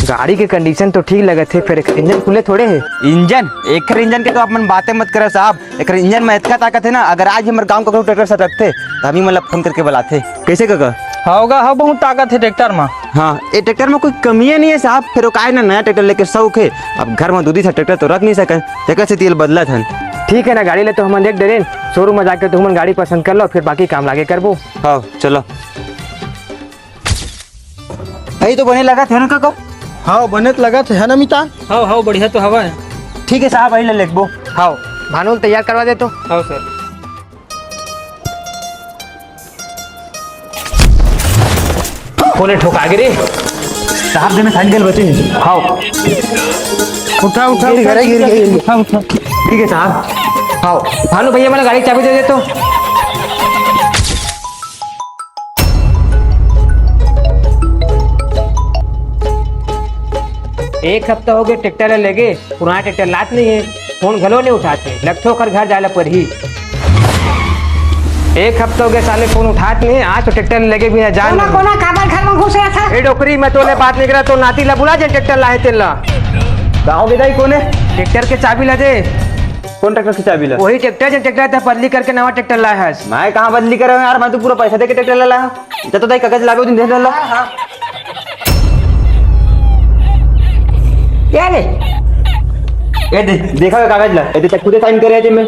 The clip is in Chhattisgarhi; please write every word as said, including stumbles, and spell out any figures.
गाड़ी के कंडीशन तो ठीक लगत हे, फेर एकर इंजन खुले थोड़े हे। इंजन? एकर इंजन के तो आप मन बातें मत करो साहब। एकर इंजन में इतना ताकत हे ना, अगर आज हमर गांव का कोई ट्रैक्टर सटकथे, तो हम ही मतलब फोन करके बुलाथे। कैसे काका? हव गा, हव, बहुत ताकत हे ट्रैक्टर में। हाँ, ये ट्रैक्टर में कोई कमियां नहीं है साहब। फिर वो काहे ना, नया ट्रैक्टर लेके शौक है। अब घर में दू दी ठा ट्रैक्टर तो रख नहीं सकन, तेकर से तेल बदलत हन। ठीक है ना, गाड़ी ले तो हमन देख डरेन, शोरूम में जाके तुमन गाड़ी पसंद कर लो, फिर बाकी काम लागे करबो। हाँ, चलो। भाई तो बने लगत हे ना काका? हाँ, बने तो लगत हे ना मितान? हाँ, हाँ, बढ़िया तो हवा है। ठीक है साहब, वही ले लेबो। हाँ, भानु ल तैयार करवा दे तो। हाँ सर। कोने ठोका गे रे? साहब देने साइन कर बचे। हाँ। उठा, उठा, गिर, उठा, गिर, गिर, गिर। उठा, उठा। ठीक है साहब। हाँ। भानु भैया, मोला गाड़ी चाबी दे दे तो। एक हफ्ता हो गए ट्रैक्टर ले लेगे, पुराना ट्रैक्टर लात नहीं है, फोन घलो नहीं उठाते, लगथे ओकर घर जाए ला परही। एक हफ्ता हो गए साले फोन उठात नहीं है, आज तो ट्रैक्टर ले लेगे भी ना जान कोना, नहीं। कोना काबर घर में घुस रहा था? ए डोकरी, मैं तोले बात नहीं करा, तो नाती ला बुला जे ट्रैक्टर लाहे तेला। का हो गे दाई, कोने? ट्रैक्टर के चाबी ला दे। कौन ट्रैक्टर की चाबी ला? वही ट्रैक्टर जो ट्रैक्टर था बदली करके नवा ट्रैक्टर लाया है। मैं कहाँ बदली करे हूँ यार, मैं तो पूरा पैसा दे के ट्रैक्टर ला लाया हूँ। जा तो दाई कागज लागे, वो दिन देख ला। क्या रे? ये दे, देखा हुआ कागज ला, ये दे, खुदे साइन करे है जे में।